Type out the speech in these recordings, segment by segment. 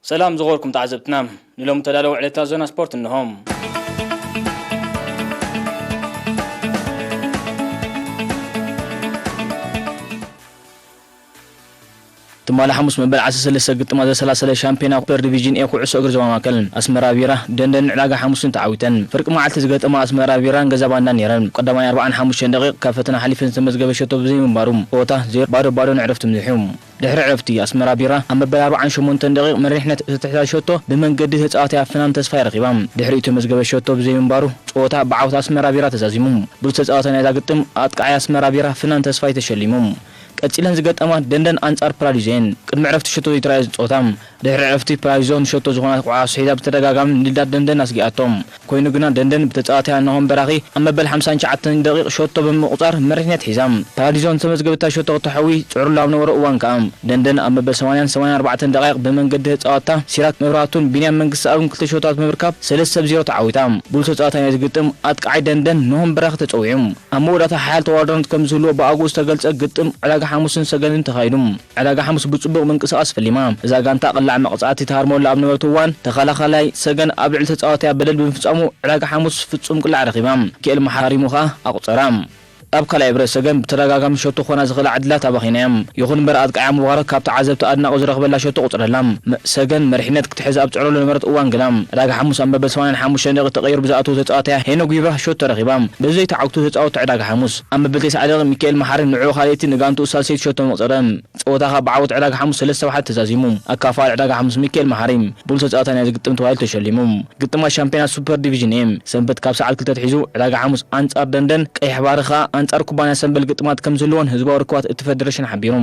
ሰላም ዝኸበርኩም ተዓዘብትና፣ ንሎሚ ተዳለዉ ዕለታት ዜና ስፖርት እንሆ። ትማሊ ሓሙስ መበል ዓሰርተ ሰለስተ ግጥማት ዘሰላሰለ ሻምፒዮና ሱፐር ዲቪዥን ኤ ኩዕሶ እግሪ ዞባ ማእከል ኣስመራ ቢራ ደንደን ዕዳጋ ሓሙስን ተዓዊተን። ፍርቂ መዓልቲ ዝገጠማ ኣስመራ ቢራን ገዛ ባንዳን ነይረን። ቀዳማይ ኣርባዓን ሓሙሽተን ደቂቕ ካብ ፈተና ሓሊፈን ዝተመዝገበ ሸቶ ብዘይምንባሩ ጸወታ ዜሮ ባዶ ባዶ ንዕረፍቲ ምዚሑ። ድሕሪ ዕረፍቲ ኣስመራ ቢራ ኣብ መበል ኣርባዓን ሸሞንተን ደቂቕ መሪሕነት ዝተትሕዛ ሸቶ ብመንገዲ ተጻዋታይ ፍናን ተስፋይ ረኺባ። ድሕሪኡ ዝተመዝገበ ሸቶ ብዘይምንባሩ ጸወታ ብዓወት ኣስመራ ቢራ ተዛዚሙ። ብሉጽ ተጻዋታይ ናይዛ ግጥም ኣጥቃዓይ ኣስመራ ቢራ ፍናን ተስፋይ ተሸሊሙ። ቀጺለን ዝገጠማ ደንደን ኣንጻር ፕራዲዞ እየን። ቅድሚ ዕረፍቲ ሸቶ ዘይተራእየ ጸወታ። ድሕሪ ዕረፍቲ ፕራዲዞ ንሸቶ ዝኾና ኳዕሶ ሒዛ ብተደጋጋሚ ንልዳት ደንደን ኣስጊኣቶ። ኮይኑ ግና ደንደን ብተጻዋትያ ናሆም በራኺ ኣብ መበል ሓምሳን ትሽዓተን ደቂቕ ሸቶ ብምቁጻር መሪሕነት ሒዛ። ፕራዲዞ ዝተመዝገበታ ሸቶ ክተሐዊ ጽዕሩ ኣብ ነበሮ እዋን ከኣ ደንደን ኣብ መበል ሰማንያን ሰማንያን ኣርባዕተን ደቂቕ ብመንገዲ ተጻዋትታ ሲራክ መብራህቱን ቢንያም መንግስተኣብን ክልተ ሸቶታት ብምርካብ ሰለስተ ብ ዜሮ ተዓዊታ። ብሉጽ ተጻዋታይ ናይዚ ግጥም ኣጥቃዓይ ደንደን ናሆም በራኺ ተጸዊዑ። ኣብ መወዳእታ ሓያል ተወዳዳርነት ከም ዝህልዎ ብኣግኡ ዝተገልጸ ግጥም ዕዳጋ ሓሙስን ሰገንን ተኻይዱ። ዕዳጋ ሓሙስ ብጽቡቕ ምንቅስቓስ ፈሊማ። እዛ ጋንታ ቅላዕ መቕጻዕቲ ትሃርመሉ ኣብ ነበረቱ እዋን፣ ተኸላኻላይ ሰገን ኣብ ልዕሊ ተጻዋትያ በደል ብምፍጻሙ ዕዳጋ ሓሙስ ፍጹም ቅላዕ ረኺባ። ሚካኤል መሓሪ ሃሪሙ ከኣ ኣቑጸራ። ኣብ ካልኣይ ብረት ሰገን ብተደጋጋሚ ሸቶ ኮና ዝኽእላ ዕድላት ኣባኺና እያ። ይኹን እምበር ኣጥቃዓይ ሙባረክ ካብ ተዓዘብቲ ኣድናቖት ዝረኽበላ ሸቶ ቁጽረላ። መ-፣ ሰገን መሪሕነት ክትሕዝ ኣብ ጽዕረሉ ነበረት እዋን ግና ዕዳጋ ሓሙስ ኣብ መበል ሰማንያን ሓሙሽተን ደቂቕ ተቐይሩ ብዝኣተወ ተጻዋትያ ሄኖክ ቢብራህ ሸቶ ረኺባ። በዚ ዘይተዓውቱ ተጻወትቲ ዕዳጋ ሓሙስ ኣብ መበል ተስዓ ደቂቕ ሚካኤል መሓሪ ንዕኡ ካልኣይቲ ንጋንትኡ ሳልሰይቲ ሸቶ መቑጸረ። ጸወታ ካብ ብዓወት ዕዳጋ ሓሙስ ሰለስተ ብ ሓደ ተዛዚሙ። ኣካፋሊ ዕዳጋ ሓሙስ ሚካኤል መሓሪ ብሉጽ ተጻዋታይ ናይዚ ግጥም ተባሂሉ ተሸሊሙ። ግጥማት ሻምፒዮናት ሱፐር ዲቪዥን ኤ ሰንበት ካብ ሰዓት ክልተ ኣትሒዙ ዕዳጋ ሓሙስ ኣንጻር ደንደን፣ ቀይሕ ባሕሪ ከኣ ኣንጻር ኩባንያ ሰምበል ግጥማት ከም ዝህልዎን ህዝባዊ ርክባት እቲ ፈደረሽን ሓቢሩ።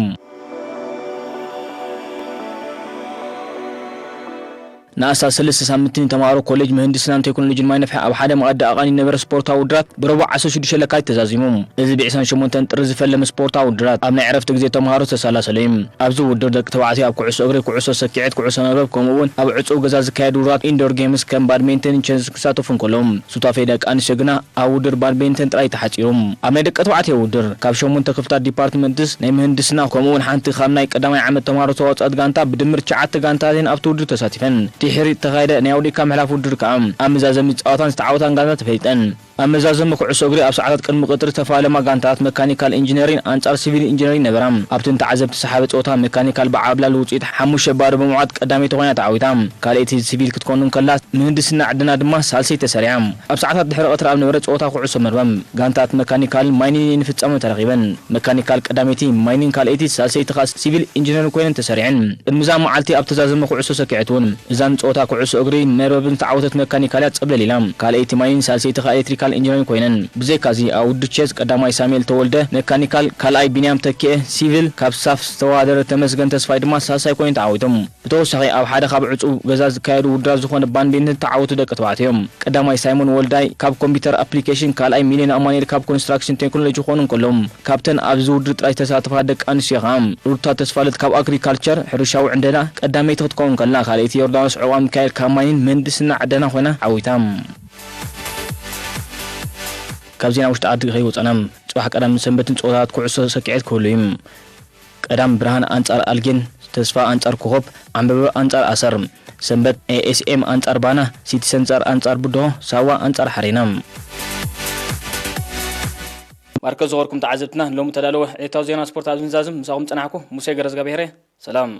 ንኣስታት ሰለስተ ሳምንቲ ንተምሃሮ ኮሌጅ ምህንድስናን ቴክኖሎጂን ማይ ነፍሒ ኣብ ሓደ መኣዲ ኣቓኒት ዝነበረ ስፖርታዊ ውድድራት ብረቡዕ ዓሰርተ ሽዱሽተ ለካቲት ተዛዚሙ። እዚ ብዒስራን ሸሞንተን ጥሪ ዝፈለመ ስፖርታዊ ውድድራት ኣብ ናይ ዕረፍቲ ግዜ ተምሃሮ ዝተሰላሰለ እዩ። ኣብዚ ውድድር ደቂ ተባዕትዮ ኣብ ኩዕሶ እግሪ፣ ኩዕሶ ሰኪዔት፣ ኩዕሶ መርበብ ከምኡ እውን ኣብ ዕጹው ገዛ ዝካየዱ ውድድራት ኢንዶር ጌምስ ከም ባድሜንተንን ቸስን ክሳተፉ እንከለዉ፣ ሱታፌ ደቂ ኣንስትዮ ግና ኣብ ውድድር ባድሜንተን ጥራይ ተሓጺሩ። ኣብ ናይ ደቂ ተባዕትዮ ውድድር ካብ ሸሞንተ ክፍልታት ዲፓርትመንትስ ናይ ምህንድስና ከምኡ እውን ሓንቲ ካብ ናይ ቀዳማይ ዓመት ተምሃሮ ዝተዋጽኣት ጋንታ ብድምር ትሽዓተ ጋንታት እየን ኣብቲ ውድድር ተሳቲፈን። ድሕሪ እተኻየደ ናይ ኣውዲካ ምሕላፍ ውድድር ከኣ ኣብ መዛዘሚ ጸወታን ዝተዓወታን ጋንታ ተፈሊጠን። ኣብ መዛዘሚ ኩዕሶ እግሪ ኣብ ሰዓታት ቅድሚ ቀትሪ ዝተፋለማ ጋንታታት መካኒካል ኢንጂነሪን ኣንጻር ሲቪል ኢንጂነሪን ነበራ። ኣብቲ ንተዓዘብቲ ዝሰሓበ ጸወታ መካኒካል ብዓብላሊ ውጽኢት ሓሙሽተ ባዶ ብምዕዋት ቀዳመይቲ ኮይና ተዓዊታ። ካልኣይቲ ሲቪል ክትኮን እንከላ ምህንድስና ዕደና ድማ ሳልሰይቲ ተሰሪዓ። ኣብ ሰዓታት ድሕሪ ቀትሪ ኣብ ነበረ ጸወታ ኩዕሶ መርበብ ጋንታታት መካኒካልን ማይኒን ፍጻመ ተረኺበን። መካኒካል ቀዳመይቲ፣ ማይኒን ካልኣይቲ፣ ሳልሰይቲ ከኣ ሲቪል ኢንጂነሪን ኮይነን ተሰሪዐን። ቅድሚ እዛ መዓልቲ ኣብ ተዛዘመ ኩዕሶ ሰኪዔት እውን እዛን ጸወታ ኩዕሶ እግሪ መርበብን ዝተዓወተት መካኒካል እያ ጸብለል ኢላ። ካልኣይቲ ማይኒን ሳልሰይቲ ከኣ ኤሌክትሪካል ኢንጂነሪን ኮይነን። ብዘይካዚ ኣብ ውድድር ቼዝ ቀዳማይ ሳሙኤል ተወልደ መካኒካል፣ ካልኣይ ቢንያም ተኪኤ ሲቪል፣ ካብ ስታፍ ዝተወዳደረ ተመስገን ተስፋይ ድማ ሳልሳይ ኮይኖም ተዓዊቶም። ብተወሳኺ ኣብ ሓደ ካብ ዕጹው ገዛ ዝካየዱ ውድድራት ዝኾነ ባድሚንተን ተዓወቱ ደቂ ተባዕትዮ እዮም። ቀዳማይ ሳይሞን ወልዳይ ካብ ኮምፒውተር ኣፕሊኬሽን፣ ካልኣይ ሚሊዮን ኣማኑኤል ካብ ኮንስትራክሽን ቴክኖሎጂ ክኾኑ እንከለዉ፣ ካብተን ኣብዚ ውድድር ጥራይ ዝተሳተፋ ደቂ ኣንስትዮ ኸኣ ሩታ ተስፋለት ካብ ኣግሪካልቸር ሕርሻዊ ዕንደላ ቀዳመይቲ ክትከውን ከላ፣ ካልኣይቲ ዮርዳኖስ ዑቕባሚካኤል ካብ ማይኒን ምህንድስና ዕደና ኮይና ዓዊታ። ካብ ዜና ውሽጢ ዓዲ ከይወጸና፣ ጽባሕ ቀዳምን ሰንበትን ጸወታታት ኩዕሶ ሰኪዔት ክህሉ እዩ። ቀዳም ብርሃን ኣንጻር ኣልጌን፣ ተስፋ ኣንጻር ኮኾብ፣ ዓንበበ ኣንጻር ኣሰር። ሰንበት ኤኤስኤም ኣንጻር ባና፣ ሲቲ ሰንጻር ኣንጻር ብድሆ፣ ሳዋ ኣንጻር ሓሬና። ማርከስ ዝኸበርኩም ተዓዘብትና፣ ሎሚ ተዳለወ ዕለታዊ ዜና ስፖርት ኣብዚ ንዛዝም ምሳኹም ጸናሕኩ ሙሴ ገረዝጋብሄረ። ሰላም።